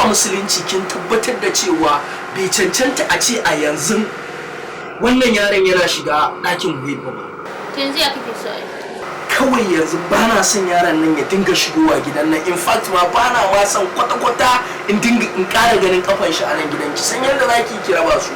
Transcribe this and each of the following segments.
a musulunci kin tabbatar da cewa bai cancanta a ce a yanzu wannan yaron yana shiga ɗakin Muhibba ba. To yanzu ya kake so ai? Kawai yanzu ba na son yaron nan ya dinga shigowa gidan nan. In fact ma ba na ma son kwata-kwata in dinga in ƙara ganin kafan shi a nan gidan. Ki san yadda za ki kira ba su.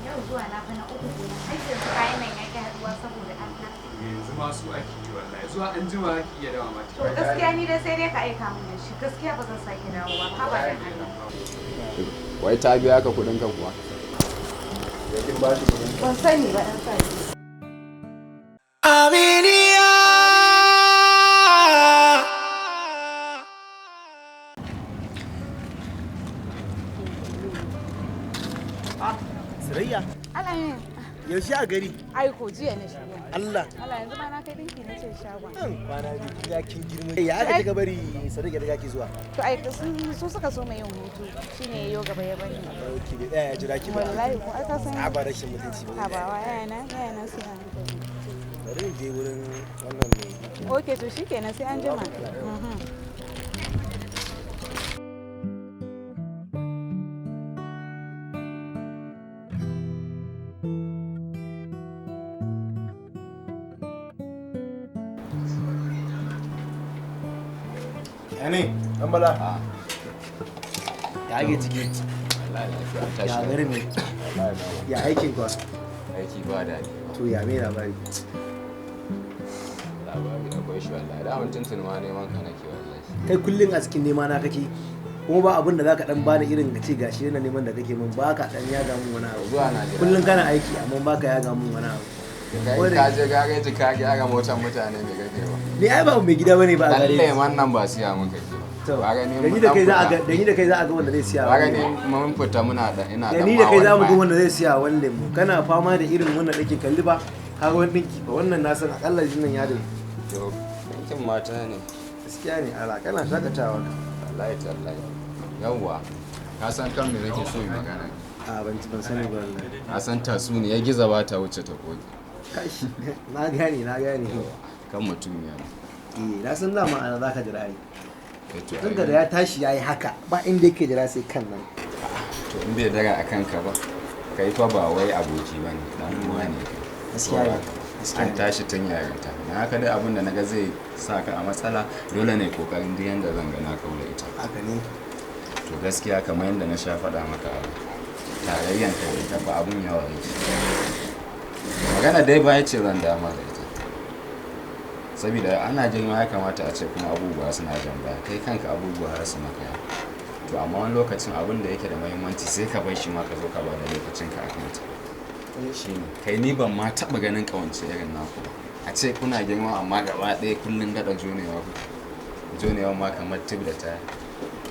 Yau zuwa na fa na uku kenan. Har yanzu kayan nan ya ƙi haɗuwa saboda Allah. Yanzu ma su ake yi wallahi, zuwa an jima ake iya dawa mata. To gaskiya ni dai sai dai ka aika min da shi. Gaskiya ba zan sake dawowa. Ka ba dan Allah. Wai ta biya ka kuɗin ka kuwa? Ban sani ba dan sani. Aminiya. Surayya, Allah ne. yaushe a gari? Ai ko jiya na shigo. Allah. Allah yanzu ma na kai dinki na ce shagon. Kwana biyu kin ga kin girma. Ya aka kika bari Sadiq ya riga ki zuwa? To ai su suka so mai yin hutu shine yayo gaba ya bani. Ki bai tsaya ya jira ki ba. Wallahi ko ai ka san. Tsaba rashin mutunci ba. Habawa yayana yayana suna hankali. Bari in je wurin wannan mai. Okay, to shikenan sai an jima. Mhm. Ya ne? Dan Bala. Ya ake ciki? Wallahi lafiya an tashi. Ya gari ne? Ya aikin kuwa? Aiki ba daɗi. To ya mai labari? Labari akwai shi wallahi. Da mun tuntuni ma neman ka nake wallahi. Kai kullum a cikin nema na kake. Kuma ba abin da zaka dan bani irin ka ce gashi yana neman da kake min ba ka dan yaga mun wani abu. Zuwa na jira. Kullum kana aiki amma baka yaga mun wani abu. Kai ka je gareji ka gyara motar mutane me kake ba. Ni ai ba mai gida bane ba a Dan gareji. leman nan ba siya mun kake ba. To, Ka gani da ni da kai za a ga da ni da kai za a ga wanda zai siya Ka wani gani mun fita muna da ina da da ni da kai za mu ga ma wanda zai siya wani lemu kana fama da irin wannan dake kalli ba ka ga wani dinki ba wannan na san akalla jin nan yadin. To ɗinkin mata ne. Gaskiya ne ala kana shakatawa ka. Wallahi tallahi. Yawwa. Ka san kan me nake so yi magana? A ban sani ba wallahi. Ka san tatsuniya giza ba ta wuce ta koki. Kashi na gane na gane. Kan mutum ya. Eh na san dama ana zaka jira ai. Eh, to, Tun da ya tashi yayi haka ba inda yake jira sai kan nan. To in bai dara a kanka ba, kai fa ba wai aboki ba ne, dan uwa ne kai. Gaskiya ne, gaskiya An ne. tashi tun yarinta. Na haka dai abin da naga zai sa ka a matsala dole ne kokarin duk yanda zan ga na kaula ita. Haka ne. To gaskiya kamar yadda na sha faɗa maka abu, tarayyan ka da ita ba abun yawa yake. Magana dai ba ya ce zan dama da ita. Saboda ana girma ya kamata a ce kuma abubuwa suna jan baya, kai kanka abubuwa har su maka yawa. To amma wani lokacin abin da yake da muhimmanci sai ka bar shi ma ka zo ka bada lokacin ka akan ta. Shine kai ni ban ma taɓa ganin ƙawance irin naku ba. A ce kuna girma amma gaba ɗaya kullum daɗa jonewa ku. Jonewa ma kamar tip da taya.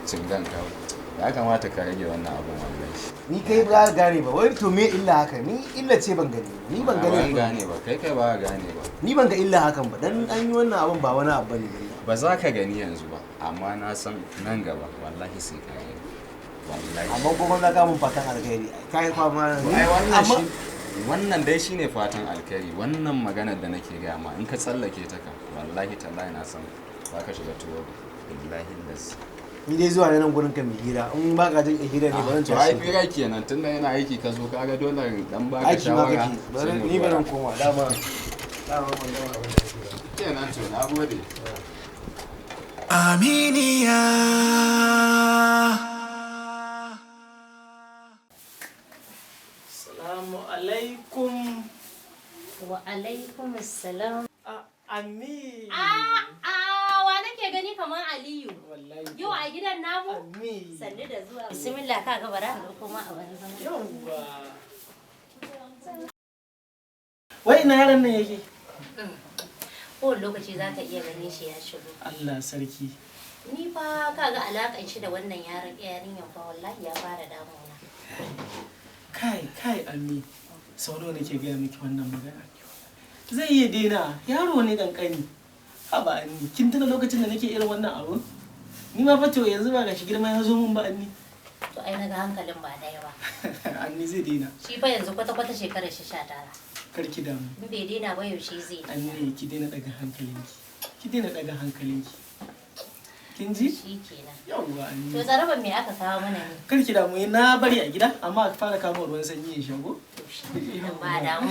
Cingan kawai. Ya kamata ka rage wannan abun wallahi. Ni kai ba ka gane ba wai to me illa haka ni illa ce ban gani ni ban Ban gane ba. gane ba kai kai ba ka gane ba. Ni ban ga illa hakan ba dan an yi wannan abun ba wani abu bane. Ba za ka gani yanzu ba amma na san nan gaba wallahi sai ka gani. Wallahi. Amma kuma na ka mun fatan alkhairi kai kwa ma To ai wannan amma shi wannan dai shine fatan alkhairi wannan maganar da nake gaya ma in ka tsallake ta ka wallahi tallahi na san za ka shiga tuwo billahi las. Ni dai zuwa nan gurin ka mai hira. In ba ka jin hira ne ba zan To ai tashi. fira kenan, tunda yana aiki ka zo, kaga dole dan baka Aiki ma shawara. kake. Sai mu Ni dora. ba koma dama. Dama ban gama abin da nake ba. Kenan, to na gode. Aminiya. Salamu alaikum. Wa alaikum assalam. Ami. A wa nake gani kamar Aliyu? Wallahi. Yau a gidan namu? Ami. Sannu da zuwa. Bismillah, ka ga bara a koma a wani zama. Yawwa. Wai ina yaran nan yake? Kowane lokaci za ka iya ganin shi ya shigo. Allah sarki. Ni fa ka ga alakan shi da wannan yaron, yarinyan fa wallahi ya fara damuna. Kai kai Ami. Sau nawa nake gaya miki wannan magana? Zai iya daina, yaro ne kankani. Haba Ami, kin tuna lokacin da nake irin wannan abu? Ni ma fa to yanzu ba gashi girma ya zo mun ba, Ami. To ai naga hankalin ba daya ba. Ami, zai daina. Shi fa yanzu kwata-kwata shekarar shi 19. Kar ki damu. In bai daina ba, yaushe zai daina? Ami, ki daina daga hankalinki. Ki daina daga hankalinki. Kin ji? Shi kenan. Yawwa Ami. To tsaraban me aka kawo mana ne? Kar ki damu, na bari a gida, amma a fara kama ruwan sanyi ya shago. Ba damu.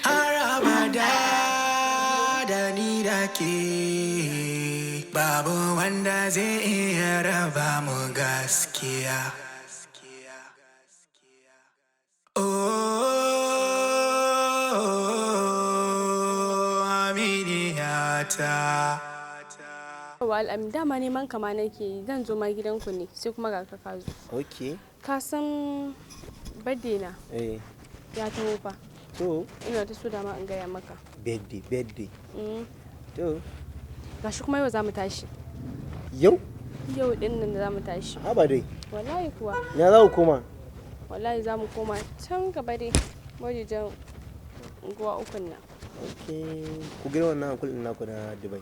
Har abada da ni da ke, babu wanda zai iya raba mu gaskiya. Oh, aminiyata. Wa al'amin, dama neman kama nake yi, zan zo ma gidanku ne, sai kuma ga ka ka zo. Okay. Ka san birthday na ya taho fa. To. Ina ta so dama in gaya maka. Birthday, birthday. To. Gashi kuma yau za mu tashi. Yau? Yau din nan da za mu tashi. Haba dai. Wallahi kuwa. Na za ku koma? Wallahi za mu koma can gaba dai, wajejen unguwa ukun nan. Okay. Ku gina wannan hankul ɗin naku na Dubai.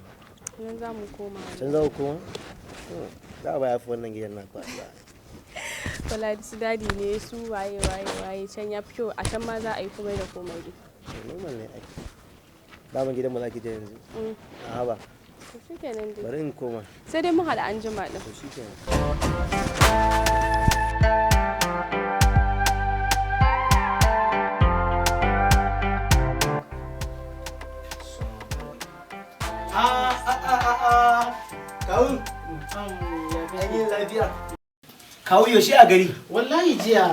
Nan za mu koma. Can za ku koma? Za a baya fi wannan gidan naku a Wallahi su daddy ne, su waye waye waye, can ya fi kyau, a can ma za a yi komai da komai dai. Normal ne ai. Daman gidan mu za ki je yanzu. A haba. To shikenan dai. Bari in koma. Sai dai mun haɗa an jima ɗin. To shikenan. Ah, ah, ah, ah, ah. Kawu. An yi lafiya. Kawu, yaushe a gari? Wallahi jiya,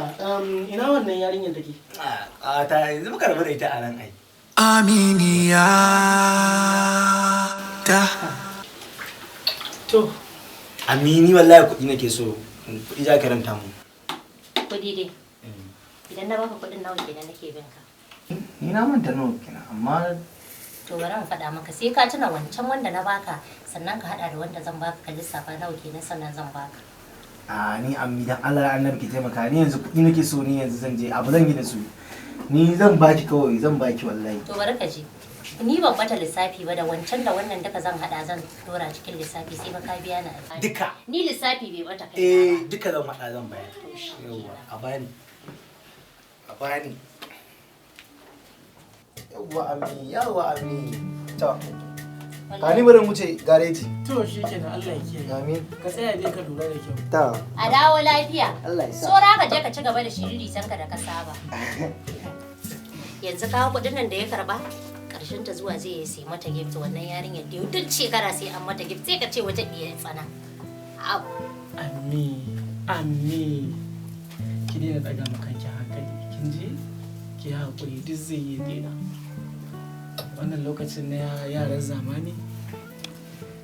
ina wannan yarinyar take? A ta yanzu muka rabu da ita a nan ai. Aminiya ta. To. Amini, wallahi kuɗi nake so. Kuɗi za ka ranta mu. Kuɗi dai. Idan na baka kuɗin, nawa kenan nake bin ka? Ni na manta nawa kenan, amma To bari in faɗa maka, sai ka tuna wancan wanda na baka, sannan ka haɗa da wanda zan baka, ka lissafa nawa kenan, sannan zan baka. A ni ammi, dan Allah annabi ki taimaka, ni yanzu kuɗi nake so, ni yanzu zan je abu zan yi da su. Ni zan baki kawai, zan baki wallahi. To bari ka ji. Ni ban bata lissafi ba, da wancan da wannan duka zan haɗa, zan dora cikin lissafi, sai ba ka biya ni a Duka. Ni lissafi bai bata kai. Eh, duka zan haɗa zan bayar. Yawwa, a bani. A bani. Yawwa ammi, yawwa ammi. To. Ka ni bari mu wuce gareji. To shikenan, Allah ya kiyaye. Amin. Ka tsaya dai ka lura da kyau. Ta. A dawo lafiya. Allah ya sa. Tsora ka je ka ci gaba da shiriri ka da ka saba. Yanzu kawo kuɗin nan da ya karba, karshen ta zuwa zai yi sai mata gift, wannan yarinyar da duk shekara sai an mata gift, sai ka ce wata ɗiyar tsana. Abu. Ammi, Ammi. Ki daina daga ma kanki hankali. Kin ji? Ki haƙuri, duk zai yi daina. Wannan lokacin na yaran zamani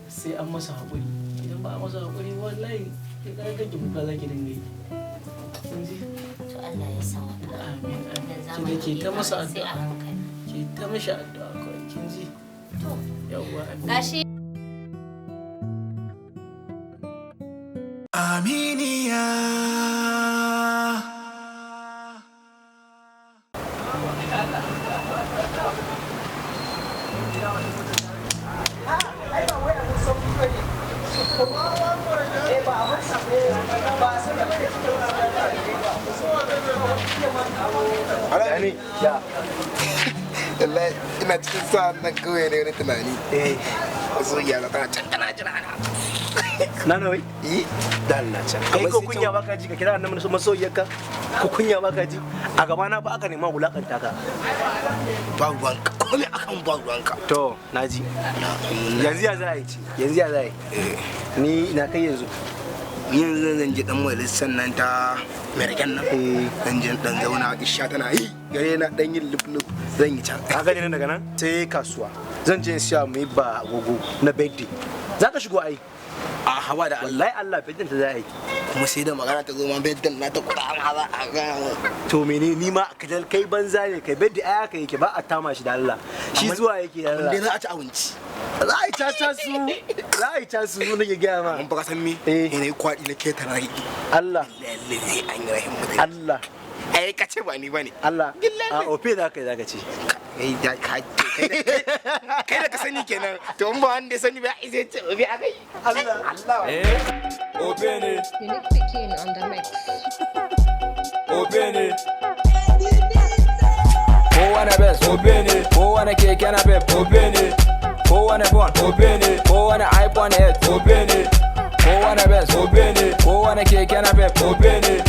sai an masa haƙuri. Idan ba a masa haƙuri, wallahi ki ga ki kuka za ki dinga yi. Kin ji? To Allah ya sauka. Amin, amin. Wannan Ki da zamani ke ta masa sai a addu'a. hankali. Ki ta mishi addu'a kawai, kin ji? To. Yawwa Ammi. Gashi. Aminiya. Alani. Ya. Wallahi ina cikin sa nan kawai ne wani tunani. Eh. Wasu yara tana can tana jira na. Na nawa? Yi. Da Allah can. Kai ko kunya baka ji ka kira annabi masoyiyarka? Ko kunya baka ji? A gaba na ba aka nema wulakanta ka. Ba ruwanka. Komai akan ba ruwanka. To, naji. Yanzu ya za a yi ci? Yanzu ya za a yi? Ni na kai yanzu. Yanzu zan je dan majalisar nan ta American nan. Eh. Zan je dan zauna isha tana yi. Gare na dan yin luf luf zan yi can. Ka gani nan daga nan sai kasuwa. Zan je in siya mu yi ba agogo na birthday. Za ka shigo ai. A hawa da Allah. Wallahi Allah birthday ta za a yi. Kuma sai da magana ta zo ma beddan na ta kuɗa ma za a gaya mu. To mene ni ma ka kai banza ne kai birthday ai haka yake ba a tama shi da Allah. Shi zuwa yake da Allah. Dai za a ci abinci. Za a yi caca su, za a yi casu su nake gaya ma. Mun fa ka san me? Eh. Ina yi kwaɗi na keta na rigi. Allah, Lalle zai an yi rahim mutum. Allah, Ai ka ce ba ni bane. Allah. A ofe za ka yi za ka ce. Kai da ka kai da ka sani kenan. To in ba wanda ya sani ba ai zai ce obe akai. Allah. Allah. Obene, Unique Pikin on the mix. Obene. Kowane best, Obene. Kowane keke na pep, Obene. Kowane phone, Obene. Kowane iPhone 8, Obene. Kowane best, Obene. Kowane keke na pep, Obene.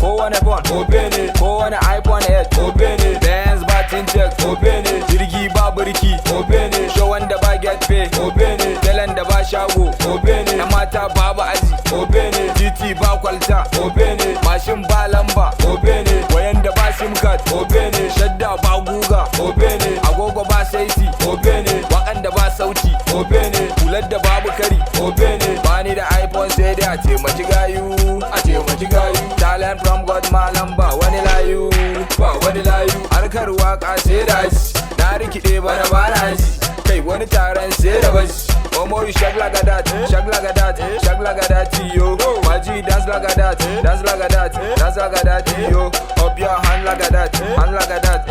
Kowane phone, Obene. Kowane iPhone 8, Obene. Benz batin check, Obene. Jirgi ba birki, Obene. Show wanda ba get pay, Obene. Telan da ba shago, Obene. Na mata babu aji, Obene. Titi ba kwalta, Obene. Mashin ba lamba, Obene. Wayan da ba sim card, Obene. Shadda ba guga, Obene. Agogo ba saiti, Obene. Wakan da ba sauti, Obene. Hular da babu kari, Obene. Bani da iPhone sai dai a taimaki gayu, a taimaki gayu. Talent from God malam ba wani layu, ba wani layu. Harkar waka sai da shi, na rikide bana bana ji. Kai wani taron sai da bashi. Omo you shake like a that, shake like a that, shake like a that, yo. Maji dance like a that, dance like a that, dance like a that, yo. Up your hand like a that, hand like a that,